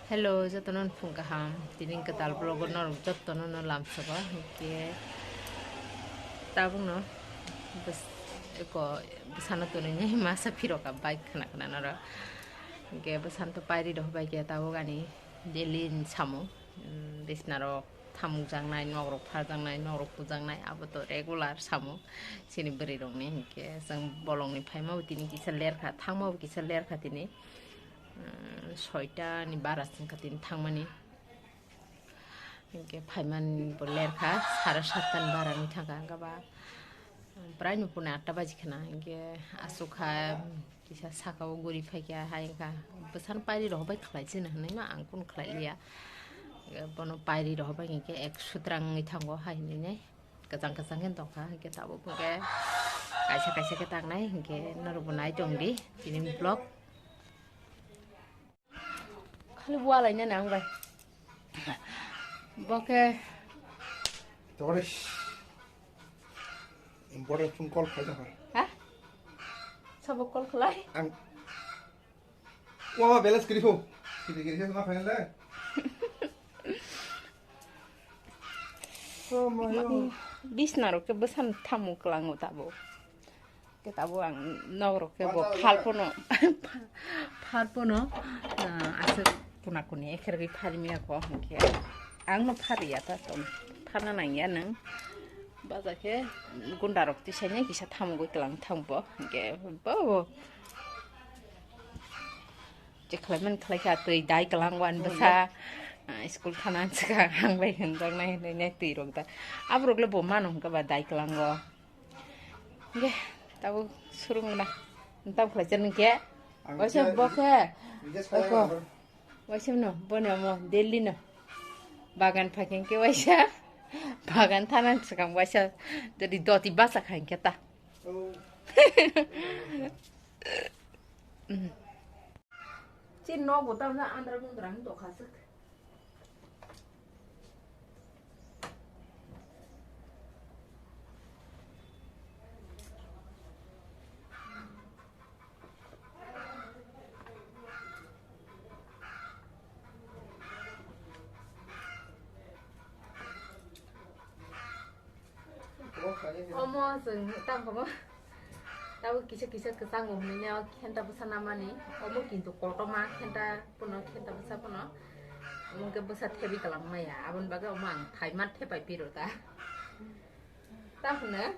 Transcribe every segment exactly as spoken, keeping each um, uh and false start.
Hello, jotono phung kaham. Tini kwtal vlog o norok jotono no lamsogo. Hinkhe tabukno bwsano tonwi masa phirok ka bike khna khna norok. Hinkhe bwsano to pairi rok bai khe tabuk ani daily ni samung. Bisna rok thamuk jaknai, nok rok phar jaknai, nok rok pujaknai, abo to regular samung chini bwrwi rokni. Hinkhe chwng bolongni phaima bo tini kisa lerkha, thangma bo kisa lerkha tini. Soitani bara chwngkha tini thangmani. Hinkhe phaimani bo lerkha, sare sattani bara wngwi thangkha, hinkhe ba prai no pune atta baji khna, hinkhe asukha kisa saka o guri phaikha, hai wngkha bwsano pairi rohor bai khlai sino hinwi no ang kunu khlai liya. Bono pairi rohor bai hinkhe ek sutrang wngwi thango hai hinwi nai. Kwchang kwchang khe tongkha, hinkhe tabuk hinkhe kaisa kaisa khe tangnai, hinkhe norokbo nai tongdi tini vlog. Khali walaina nang bai. Bo khe Tore. Important phone call khaida ha. Ha? Sabo call khlai? Ang Wah, balance kiri ho. Kiri kiri ho, ma final le. Oh my God. Bisna rok khe bwsano thamu kwlango tabuk. Khe tabuk ang nok rok khe bo phalpono, phalpono, ah, aswk kuna kuni ekhergwi pharmiya ko hinkhe. Ang no phariya ta tong. Pharna nangya nang. Baja khe gunda rok tisaini kisa thamugwi kwlang thambo hinkhe bo. Chekhlaiman khlaikha twi dai kwlang wan bwsa, ah, school thana swkang ang bai hinjaknai hinwi nai twi rok da. Aborok le bo mano hwnkhe ba dai kwlango. Ge, tabuk surung na. Tam khlai chen ke. Waisa bo khe. Waisa. Waisa no, bo no mo, Delhi no. Bagan phaikhe ke waisa. Bagan thana swkang waisa. Jadi doti basa khain ke ta. Chin nok bo tamna andra mundra ni dokha sik. Omo chwng tang kamo. Tabuk kisa kisa kwchang bo hwnwi khenta bwsa namani. Omo kintu kotorma khenta pono, khenta bwsa pono. Omo khe bwsa thebi kwlangmaya. Aboni bagwi omo ang phaima thepai piro ta. Ta hwno.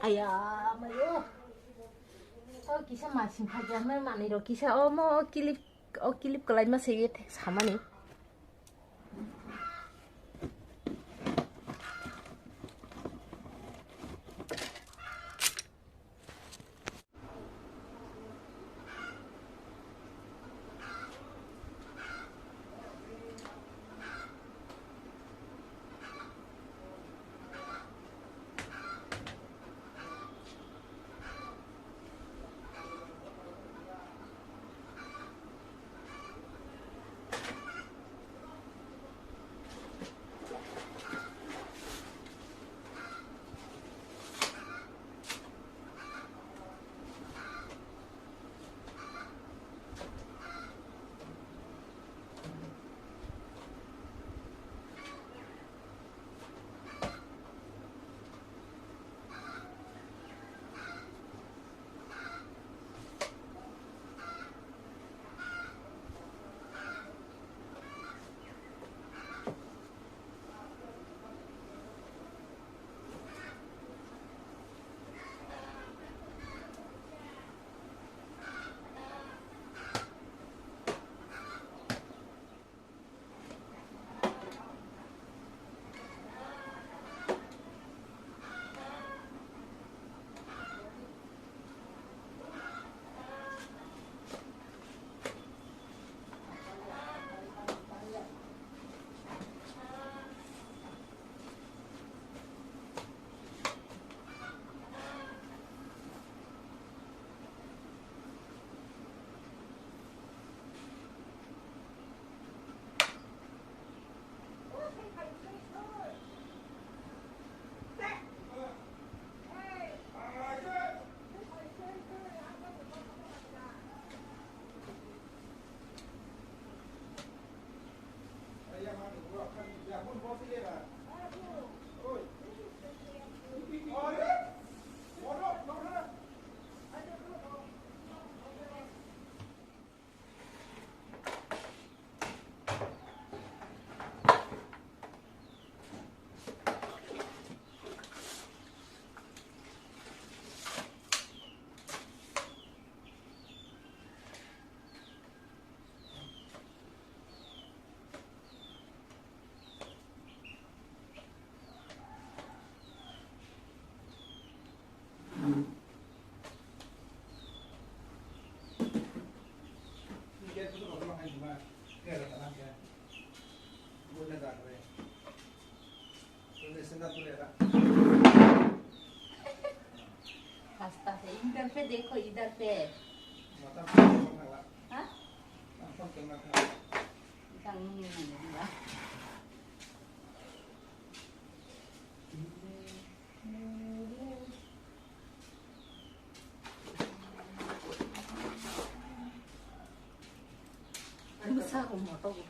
Aya, mayo. O kisa masing phajaknai manwi rok kisa omo o clip, o clip kwlaima se ye thek samani. देखो इधर पे। हाँ? इधर नहीं है, नहीं है। Masa ko moto ko.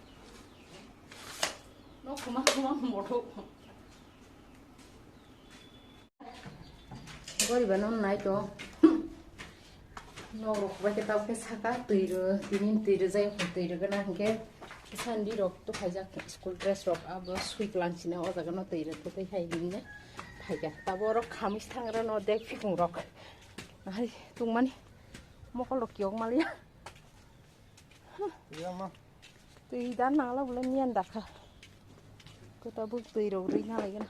No kuma kuma moto ko. Goriba no nai to. Nok rok bai khe tabuk khe saka twi rw, tini twi rwjak, twi rwgana hinkhe sandi rok to khaijak school dress rok abo sui kwlang sina o jaga no twi rw twi hai hinne phaikha. Tabuk oro khamis thangra no dek phikung rok hai tungmani mokol rok kiyok maliya. Yama. Twi dan nangla bole miyan dakha. Kota buk twi rok rwi nalai gana.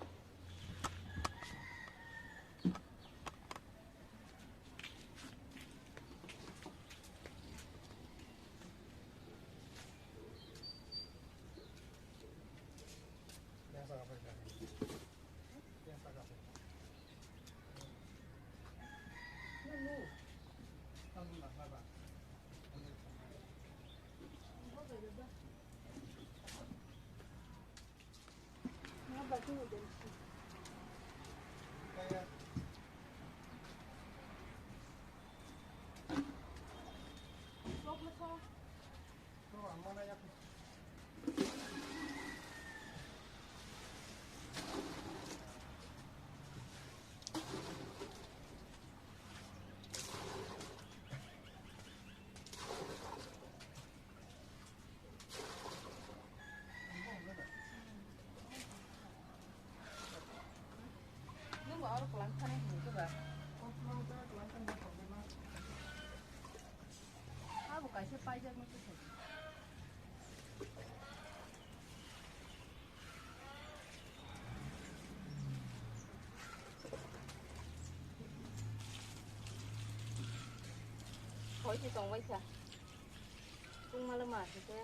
Abo kaisa paijakno se thai. Hoi se tongbai kha. Tungmala ma se khe.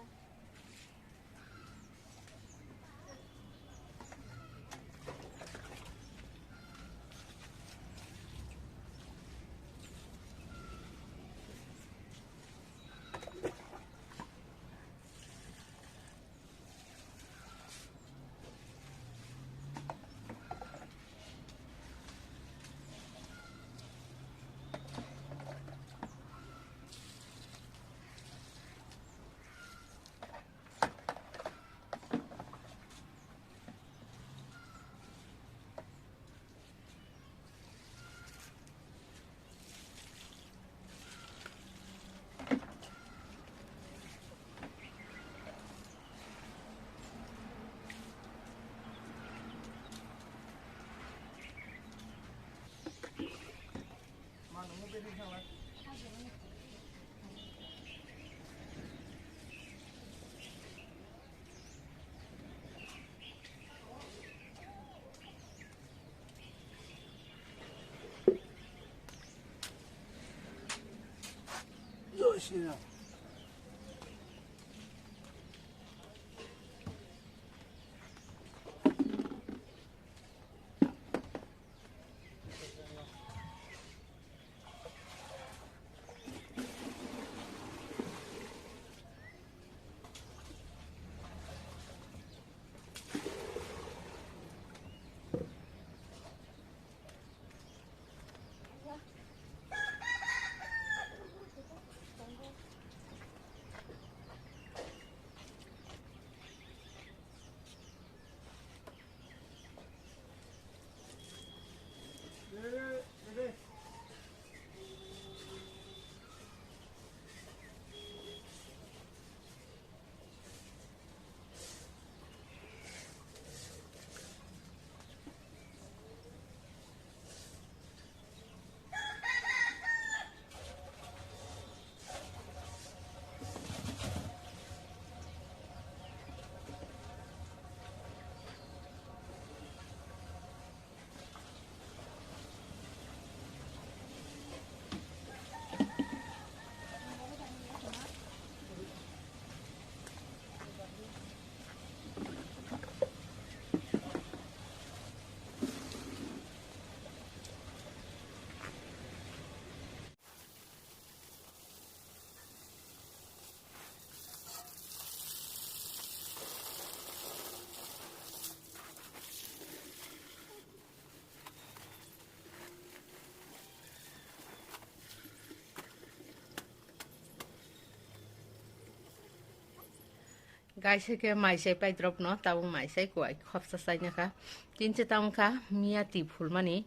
Kaisa khe mai sai paidrop no, tabuk mai sai kuai khopsa sai nokha. Tinse tamo kha miya tip hulmani.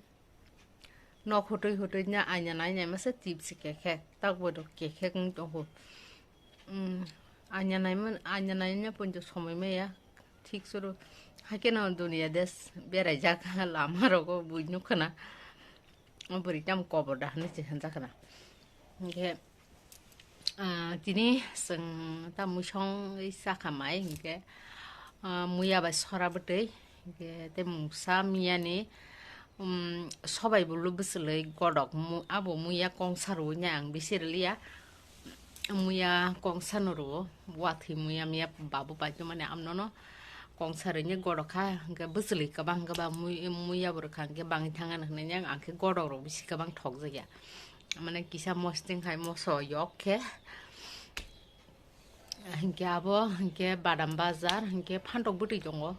Nok hutui hutui nya aina nai nai masa tip se khe khe. Tak bo do khe khe wng tongo. Hmm, aina nai man, aina nai nya punjo somoi maya. Thik suru. Hakhe no dunia des berai jak lama rogo bui nukha na. O bwrwi tamo kobor da hinwi se hinjakha na. Hinkhe, ah, tini chwng ta muisongwi chakha mai hinkhe, ah, muya bai sora bwtwi, hinkhe tei mungsa miyani, um, sobai bulu bwchwlwi godok mu-, abo muya kongsa rwui nai ang bisi rwliya. Muya kongsa no rwo, wathwi muya miya babu paito mani amno no kongsa rwini gorokha, hinkhe bwchwlwi kwbang kwbang mui-, muya bo rwkha, hinkhe bangwi thangano hinwi ang khe gorok rok bisi kwbang thokjakya. Mane kisa mosting hai moso yok khe, hinkhe abo hinkhe badam bajar, hinkhe phantok bwtwi tongo,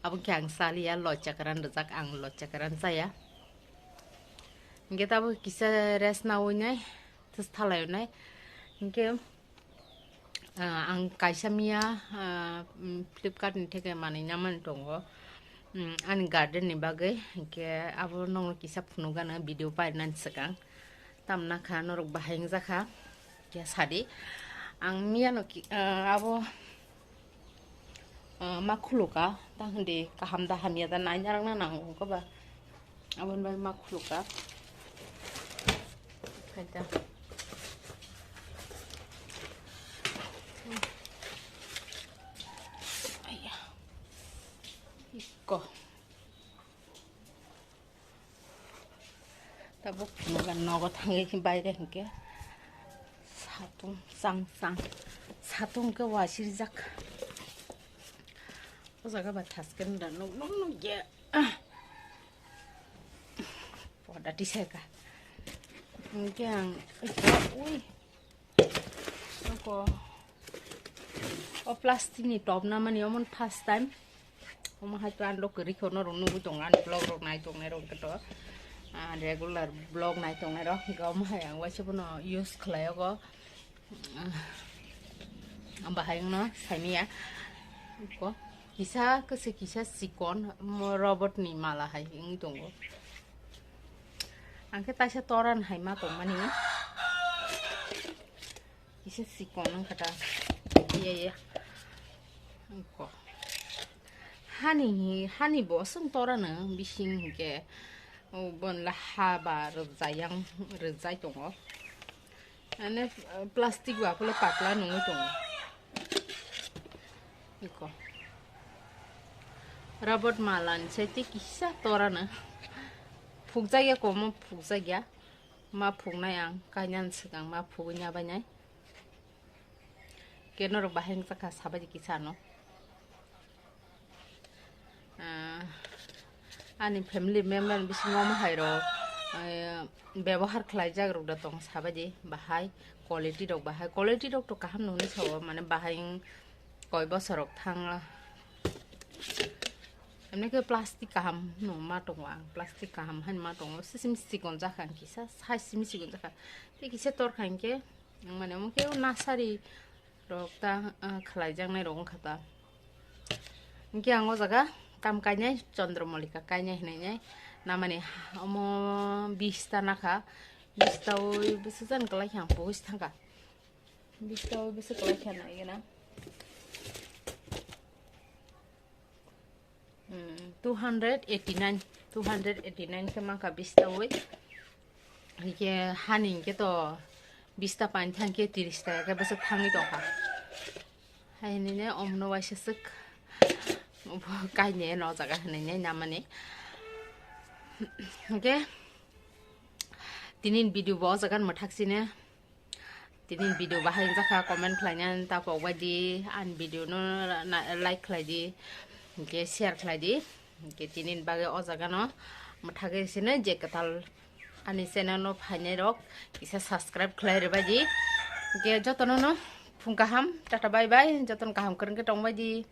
abo khe ang chaliya, locha kwran rwjak, ang locha kwran chaya. Hinkhe tabuk kisa rest nawi nai, thus thalai nai. Hinkhe, ah, ang kaisa miya, ah, mm, Flipkart ni theke manwi namani tongo. Mm, ani garden ni bagwi, hinkhe abo nokno kisa phunukgana video painani swkang. Tamna kha norok bahai wngjakha, khe sadi. Ang miya no ki, ah, abo Ah, ma khuluka, ta hindi kaham da hamya da nai narang na nang ko ba. Abon bai ma khuluka. Khaita. Aya. Ikko. Tabuk phunukgana nogo thangwi khe baire hinkhe satung chang chang, satung khe wasirjak. O jaga bai thaskeno da nuk nuk nukya. Poda tisai ka. Hinkhe ang ui. Noko. O plastic ni top na mani omon first time. Omo hai to ang lok kwrwi kho norok nugwi tongo ani vlog rok nai tongnai rok to. Ah, regular vlog nai tongnai rok. Hinkhe omo hai ang waisa bono use khlai ogo. Ah, bahai no saimaya. Ko kisa kwswi kisa chikon mo robot ni mala hai wngwi tongo. Ang khe taisa toran hai ma tongmani. Kisa sikon wngkha ta. Iya, iya. Wngkha. Hani, hani bo aswk torano bising hinkhe, o, bon la ha ba rwjai yang, rwjai tongo. Ane, plastic ba phole patla nungwi tongo. Iko. Robot malan se tei kisa torano. Phukjakya komo phukjakya. Ma phuknai ang, kainani swkang ma phugwi nabainai. Khe norok bahai wngjakha sabaidi kisa ano. Ah, ani family member bisingo omo hai rok, eh, bebohar khlaijak rok da tong sabaidi bahai quality rok bahai quality rok to kaham nungni sao mane bahai wng koi bosor rok thang. Emni khe plastic kaham no ma tongo ang, plastic kaham hai ma tongo, sisim sikon jakha ang kisa, size simi sikon jakha. Tei kisa torkha hinkhe, ang mane omo khe o nasari rok ta, ah, khlai jaknai rok wngkha ta. Hinkhe ang o jaga tam kainai, Chandra Mallika kainai hinui nai. Namani omo bista nakha, bista oi bwsajani kwlai khe ang pogis thangkha. Bista oi bwswk kwlai khe nai gana. Hmm, two hundred eighty nine, two hundred eighty nine khe mankha bista oi. Hikhe hani hikhe to bista painthang khe tiris taka khe bwswk thangwi tongkha. Hai hinui ne omno waisa swk kaine no jaga hinui ne namani. Hikhe tini video bo o jaga mwthak sine. Tini video bahai wngjakha, comment khlaina ta kok bai di, ani video no na-, like khlai di, hwnkhe share khlai di, hwnkhe tini bagwi o jaga no mwthagwi sino je kwtal ani channel no phainai rok kisa subscribe khlai rwbai di, hwnkhe jotono no phung kaham, tata bye bye, jotono kaham kwrwngkhe tongbai di.